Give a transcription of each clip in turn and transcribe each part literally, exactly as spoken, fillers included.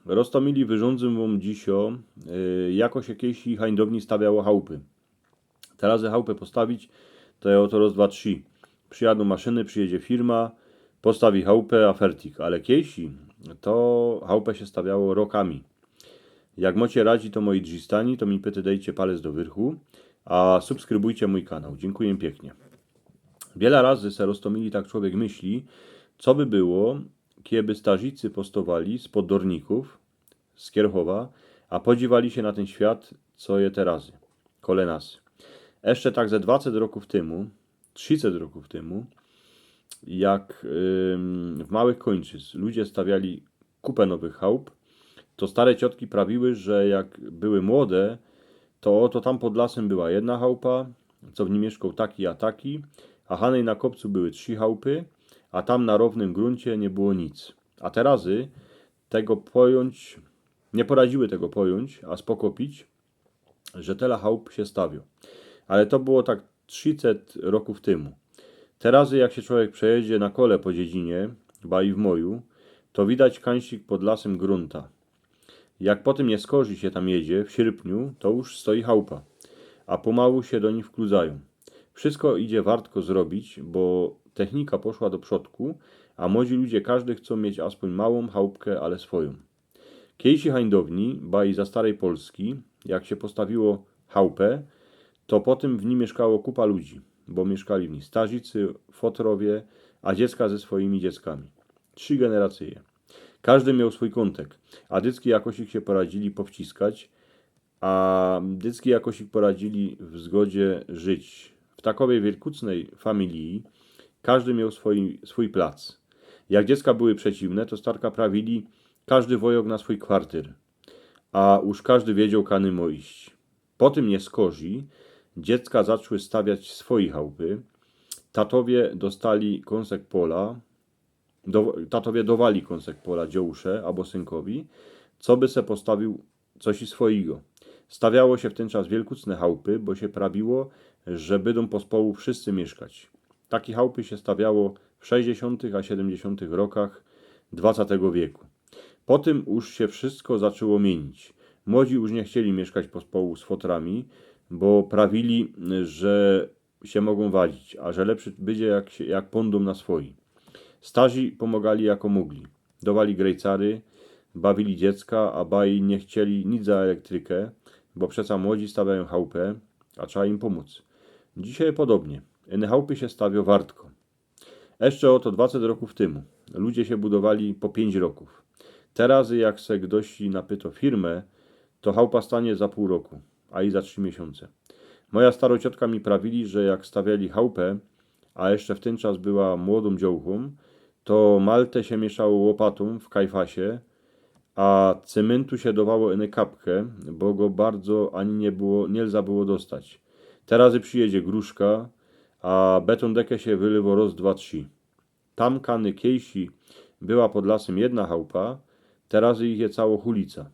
Roztōmili, wyrządzę wōm dzisio, y, jako sie kejsi hańdowni stawiało chałpy. Teroz chałpy postawić, to je ôto roz, dwa, trzi. Przijadōm maszyny, przijedzie firma, postawi chałpy, a fertig. Ale kejsi to chałpy sie stawiało rokami. Jak mocie radzi to mojej drzistani, to mi pyty dejcie palec do wyrchu, a subskrybujcie mōj kanał. Dziynkuję piyknie. Wiela razy se, roztōmili, tak czowiek myśli, co by było, kieby starzicy postowali spod Dornikōw, z Kierchowa, a podziwali sie na tyn świat, co je teroz kole nas. Jeszcze tak ze dwacet rokōw tymu, trzicet rokōw tymu, jak, ym, w Małych Kończys ludzie stawiali kupę nowych chałp, to stare ciotki prawiły, że jak były młode, to ôto tam pod lasym była jedna chałpa, co w nim miyszkoł taki a taki, a hanej na kopcu były trzi chałpy, a tam na rownym gruncie niy było nic. A terozy tego pojōńć, niy poradziły tego pojōńć, a spokopić, że tela chałp sie stawio. Ale to było tak trzicet rokōw tymu. Terozy jak sie czowiek przejedzie na kole po dziedzinie, ba i w moju, to widać kańsik pod lasym grunta. Jak potym niy skorzy sie tam jedzie, w sierpniu, to już stoi chałpa, a pomału sie do nich wkludzają. Wszystko idzie wartko zrobić, bo technika poszła do przodku, a młodzi ludzie, kajdy chcōm mieć aspōń małōm chałpkã, ale swojōm. Kejsi hańdowni, ba i za starej Polski, jak sie postawiło chałpę, to potym w nim miyszkało kupa ludzi, bo miyszkali w nich starzicy, fotrowie, a dziecka ze swojimi dzieckami. Trzi generacyje. Kajdy mioł swōj kōntek, a dycki jakoś sie poradzili powciskać, a dycki jakoś poradzili w zgodzie żyć. W takowej wielkucnej familiji kajdy mioł swōj, swōj plac. Jak dziecka były przeciwne, to starka prawili: „Kajdy wojok na swōj kwartyr”, a już kajdy wiedzioł, kany mo iść. Potym niy skorzy dziecka zaczły stawiać swoje chałpy. Tatowie dostali kōnsek pola, do, tatowie dowali kōnsek pola dziołusze abo synkowi, co by se postawił coś i swojego. Stawiało sie w tyn czas wielkucne chałpy, bo sie prawiło, że bydōm pospołu wszyscy miyszkać. Taki chałpy sie stawiało w sześćdziesiōntych a siedymdziesiōntych rokach dwacetego wieku. Potym już sie wszystko zaczło miynić. Młodzi już niy chcieli miyszkać pospołu z fotrami, bo prawili, że sie mogōm wadzić, a że lepszy bydzie jak, sie, jak pōndōm na swoi. Starzi pōmŏgali jako mōgli. Dowali grejcary, bawili dziecka, a ba i niy chcieli nic za elektrykã, bo przeca młodzi stawiajōm chałpy, a trzeba im pōmōc. Dzisiej podobnie. Iny chałpy sie stawio wartko. Jeszcze ôto dwacet rokōw tymu. Ludzie sie budowali po piyńć rokōw. Terozy jak se ftoś napyto firmã, to chałpa stanie za pōł roku, a i za trzi miesiōnce. Moja starŏ ciotka mi prawili, że jak stawiali chałpã, a jeszcze w tyn czas była młodōm dziołchōm, to maltã sie miyszało łopatōm w kajfasie, a cymyntu sie dowało iny kapkã, bo go bardzo ani niy było, niy lza było dostać. Terozy przijedzie gruszka, a betōndekã sie wylywo roz, dwa, trzi. Tam, kany kejsi była pod lasym jedna chałpa, terozy ich je cało chulica.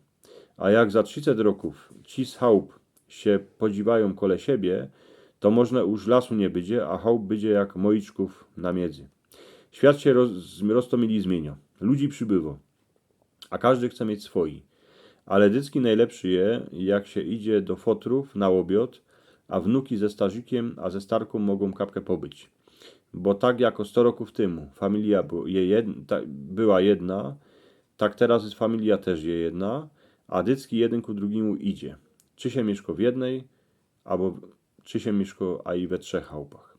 A jak za trzicet rokōw ci z chałp sie podziwajōm kole siebie, to możno już lasu niy bydzie, a chałp bydzie jak mojczkōw na miedzy. Świat sie roz-, roztōmili zmiynio. Ludzi przibywo, a kajdy chce mieć swoi. Ale dycki nojlepszy je, jak sie idzie do fotrōw na ôbiŏd, a wnuki ze starzikiym, a ze starkōm mogōm kapkã pobyć. Bo tak jako sto rokōw tymu familijŏ bu-, je jed-, ta, była jedna, tak teroz familijŏ tyż je jedna, a dycki jedyn ku drugimu idzie. Czy sie miyszko w jednej, abo czy sie miyszko a i we trzech chałpach.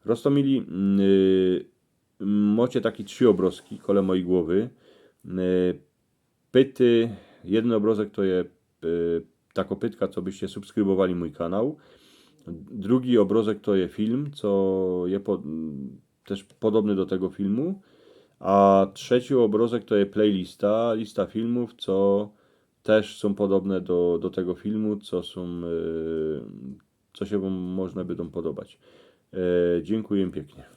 Roztōmili, yy, mocie taki trzi ôbrozki kole mojij głowy. Yy, pyty, jedyn ôbrozek to je, yy, takŏ pytka, co byście subskrybowali mōj kanał. Drugi ôbrozek to je film, co je po-, tyż podobny do tego filmu. A trzeci ôbrozek to je playlista, lista filmōw, co tyż sōm podobne do, do tego filmu, co sōm, yy, co sie wōm możno bydōm podobać. Yy, dziynkuję piyknie.